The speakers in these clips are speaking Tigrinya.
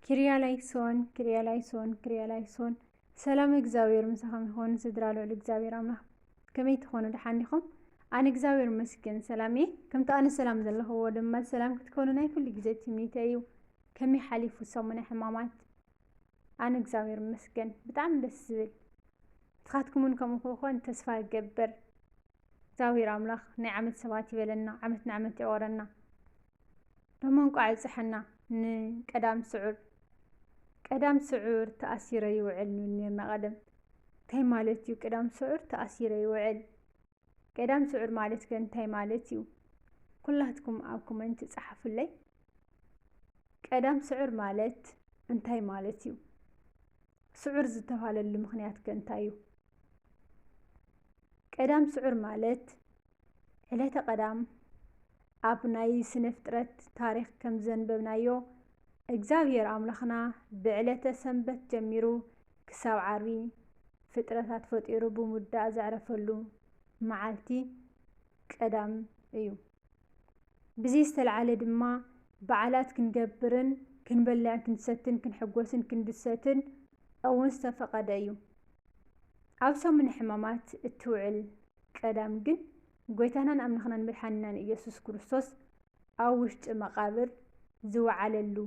ኪርያ ላይሶን፣ ኪርያ ላይሶን፣ ኪርያ ላይሶን። ሰላም እግዚኣብሔር ምሳኹም ይኹን፣ ስድራ ልዑል እግዚኣብሔር ኣምላኽ። ከመይ ትኾኑ? ደሓን ዲኹም? ኣነ እግዚኣብሔር ይመስገን ሰላም እየ። ከምቲ ኣነ ሰላም ዘለኽዎ ድማ ሰላም ክትኮኑ ናይ ኩሉ ግዜ ትምኒተይ እዩ። ከመይ ሓሊፉ ሰሙነ ሕማማት? ኣነ እግዚኣብሔር ይመስገን ብጣዕሚ ደስ ዝብል። ንስኻትኩም እውን ከምኡ ክኾን ተስፋ እገብር። እግዚኣብሔር ኣምላኽ ናይ ዓመት ሰባት ይበለና፣ ዓመት ንዓመት ይቕበረና። ሎሚ እንቋዕ ኣብፀሐና ንቀዳም ስዑር። ቀዳም ስዑር ተኣሲረ ይውዕል ንብል ነርና ቀደም። እንታይ ማለት እዩ ቀዳም ስዑር ተኣሲረ ይውዕል? ቀዳም ስዑር ማለት ከ እንታይ ማለት እዩ? ኩላትኩም ኣብ ኮመንት ጸሓፉለይ። ቀዳም ስዑር ማለት እንታይ ማለት እዩ? ስዑር ዝተባህለሉ ምኽንያት ከ እንታይ እዩ? ቀዳም ስዑር ማለት ዕለተ ቀዳም ኣብ ናይ ስነ ፍጥረት ታሪኽ ከም ዘንበብናዮ፣ እግዚኣብሔር ኣምላኽና ብዕለተ ሰንበት ጀሚሩ ክሳብ ዓርቢ ፍጥረታት ፈጢሩ ብምውዳእ ዘዕረፈሉ መዓልቲ ቀዳም እዩ። ብዚ ዝተልዓለ ድማ በዓላት ክንገብርን ክንበልዕን ክንሰትን ክንሕጎስን ክንድሰትን እውን ዝተፈቐደ እዩ። ኣብ ሰሙነ ሕማማት እትውዕል ቀዳም ግን ጎይታናን ኣምላኽናን መድሓኒናን ኢየሱስ ክርስቶስ ኣብ ውሽጢ መቓብር ዝወዓለሉ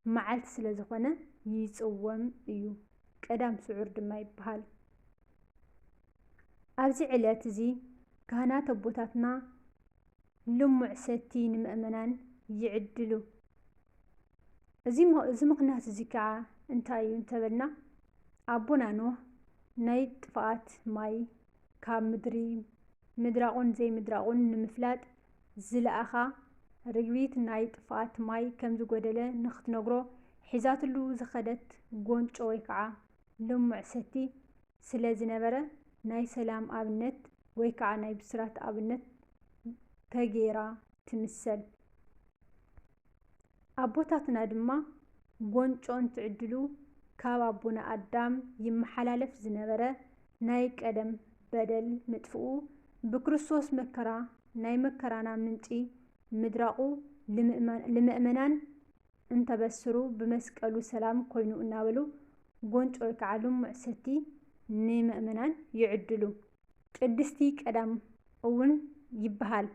መዓልቲ ስለ ዝኾነ ይጽወም እዩ። ቀዳም ስዑር ድማ ይበሃል። ኣብዚ ዕለት እዚ ካህናት ኣቦታትና ልሙዕ ሰቲ ንምእመናን ይዕድሉ። እዚ ም-፣ እዚ ምኽንያት እዚ ከዓ እንታይ እዩ እንተበልና፣ ኣቦና ኖህ ናይ ጥፍኣት ማይ ካብ ምድሪ ምድራቑን ዘይምድራቑን ንምፍላጥ ዝለኣኻ ርግቢት ናይ ጥፍኣት ማይ ከም ዝጎደለ ንኽትነግሮ ሒዛትሉ ዝኸደት ጎንጮ ወይ ከዓ ልሙዕ ሰቲ ስለ ዝነበረ ናይ ሰላም ኣብነት ወይ ከዓ ናይ ብስራት ኣብነት ተገይራ ትምሰል። ኣቦታትና ድማ ጎንጮ እንትዕድሉ ካብ ኣቦና ኣዳም ይመሓላለፍ ዝነበረ ናይ ቀደም በደል ምጥፍኡ ብክርስቶስ መከራ ናይ መከራና ምንጪ ምድራቑ ልምእመ-፣ ልምእመናን እንተበስሩ ብመስቀሉ ሰላም ኮይኑ እናበሉ ጎንጮ ወይ ከዓ ልሙዕ ሰቲ ንምእመናን ይዕድሉ። ቅድስቲ ቀዳም እውን ይበሃል።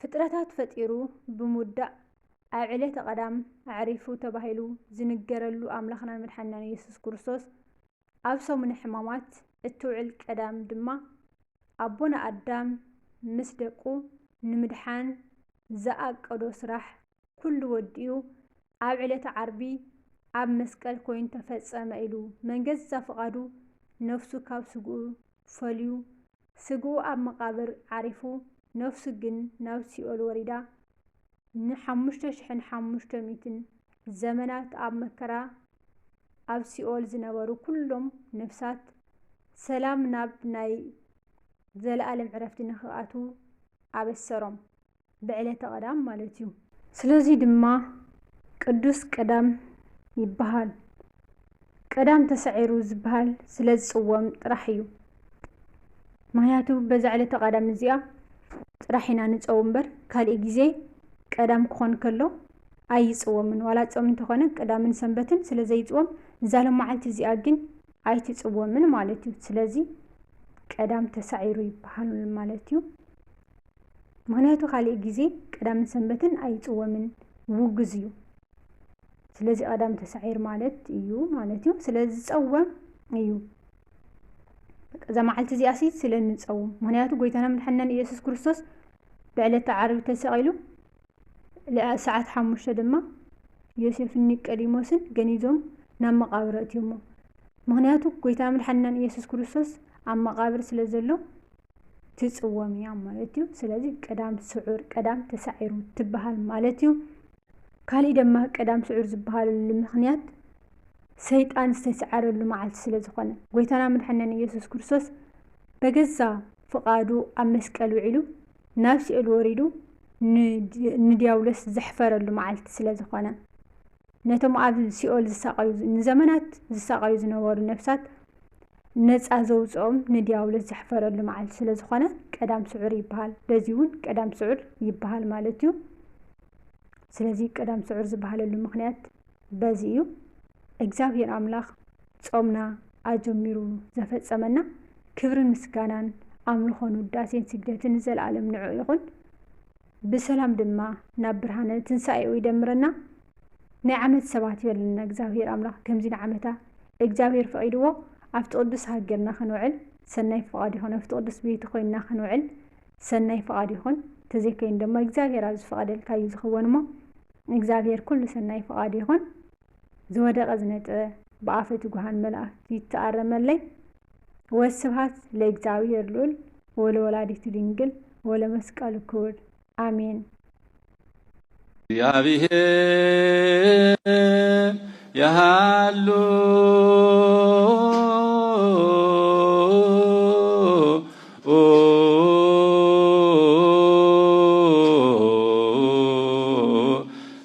ፍጥረታት ፈጢሩ ብምውዳእ ኣብ ዕለተ ቀዳም ኣዕሪፉ ተባሂሉ ዝንገረሉ ኣምላኽናን መድሓኒናን ኢየሱስ ክርስቶስ ኣብ ሰሙነ ሕማማት እትውዕል ቀዳም ድማ ኣቦና ኣዳም ምስ ደቁ ንምድሓን ዝኣቀዶ ስራሕ ኩሉ ወዲኡ ኣብ ዕለተ ዓርቢ ኣብ መስቀል ኮይኑ ተፈጸመ ኢሉ መንገዛ ፍቓዱ ነፍሱ ካብ ስግኡ ፈልዩ ስግኡ ኣብ መቓብር ዓሪፉ ነፍሱ ግን ናብ ሲኦል ወሪዳ ንሓሙሽተ ሽሕን ሓሙሽተ ሚእትን ዘመናት ኣብ መከራ ኣብ ሲኦል ዝነበሩ ኩሎም ነፍሳት ሰላም ናብ ናይ ዘለኣለም ዕረፍቲ ንኽኣትዉ ኣበሰሮም። ብዕለተ ቀዳም ማለት እዩ። ስለዚ ድማ ቅዱስ ቀዳም ይበሃል። ቀዳም ተሳዒሩ ዝበሃል ስለ ዝጽወም ጥራሕ እዩ። ምኽንያቱ በዛ ዕለተ ቀዳም እዚኣ ጥራሕ ኢና ንጸውም እምበር ካልእ ግዜ ቀዳም ክኾን ከሎ ኣይጽወምን። ዋላ ጾም እንተኾነ ቀዳምን ሰንበትን ስለ ዘይጽወም እዛ ሎመዓልቲ እዚኣ ግን ኣይትጽወምን ማለት እዩ። ስለዚ ቀዳም ተሳዒሩ ይበሃል ማለት እዩ። ምኽንያቱ ካልእ ግዜ ቀዳምን ሰንበትን ኣይጽወምን፣ ውጉዝ እዩ። ስለዚ ቀዳም ተሳዒር ማለት እዩ ማለት እዩ። ስለዚ ዝጸወም እዩ። በቃ እዛ መዓልቲ እዚኣ ሲ ስለ እንጸውም። ምኽንያቱ ጎይታና መድሓኒናን ኢየሱስ ክርስቶስ ብዕለተ ዓርቢ ተሰቒሉ፣ ልኣ-፣ ሰዓት ሓሙሽተ ድማ ዮሴፍን ኒቆዲሞስን ገኒዞም ናብ መቓብር ኣእትዮሞ። ምኽንያቱ ጎይታና መድሓኒናን ኢየሱስ ክርስቶስ ኣብ መቓብር ስለ ዘሎ ትጽወም እያ ማለት እዩ። ስለዚ ቀዳም ስዑር፣ ቀዳም ተሳዒሩ ትበሃል ማለት እዩ። ካሊእ ድማ ቀዳም ስዑር ዝበሃለሉ ምኽንያት ሰይጣን ዝተስዓረሉ መዓልቲ ስለ ዝኾነ፣ ጎይታና መድሓኒናን ኢየሱስ ክርስቶስ በገዛ ፍቓዱ ኣብ መስቀል ውዒሉ ናብ ሲኦል ወሪዱ ንድ-፣ ንዲያብሎስ ዘሕፈረሉ መዓልቲ ስለ ዝኾነ፣ ነቶም ኣብ ሲኦል ዝሳቐዩ፣ ንዘመናት ዝሳቐዩ ዝነበሩ ነፍሳት ነጻ ዘውጽኦም ንዲያብሎስ ዘሕፈረሉ መዓልቲ ስለ ዝኾነ ቀዳም ስዑር ይበሃል። በዚ እውን ቀዳም ስዑር ይበሃል ማለት እዩ። ስለዚ ቀዳም ስዑር ዝበሃለሉ ምኽንያት በዚ እዩ። እግዚኣብሔር ኣምላኽ ጾምና ኣጀሚሩ ዘፈጸመና፣ ክብርን ምስጋናን ኣምልኾን ውዳሴን ስግደትን ንዘለኣለም ንዑ ይኹን። ብሰላም ድማ ናብ ብርሃነ ትንሳኤኡ ይደምረና። ናይ ዓመት ሰባት ይበለና እግዚኣብሔር ኣምላኽ። ከምዚ ንዓመታ እግዚኣብሔር ፈቒድዎ ኣብቲ ቅዱስ ሃገርና ክንውዕል ሰናይ ፍቓድ ይኹን። ኣብቲ ቅዱስ ቤቱ ኮይንና ክንውዕል ሰናይ ፍቓድ ይኹን። ተዘይኮይኑ ድማ እግዚኣብሔር ኣብ ዝፈቐደልካ እዩ ዝኸውን እሞ እግዚኣብሔር ኩሉ ሰናይ ፍቓድ ይኹን። ዝወደቐ ዝነጥበ ብኣፈ ትጉሃን መላእክት ይተኣረመለይ። ወስብሐት ለእግዚኣብሔር ልዑል ወለወላዲቱ ድንግል ወለመስቀሉ ክቡር። ኣሜን። እግዚአብሔር ያሃሉ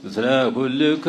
ምስለ ኩልክ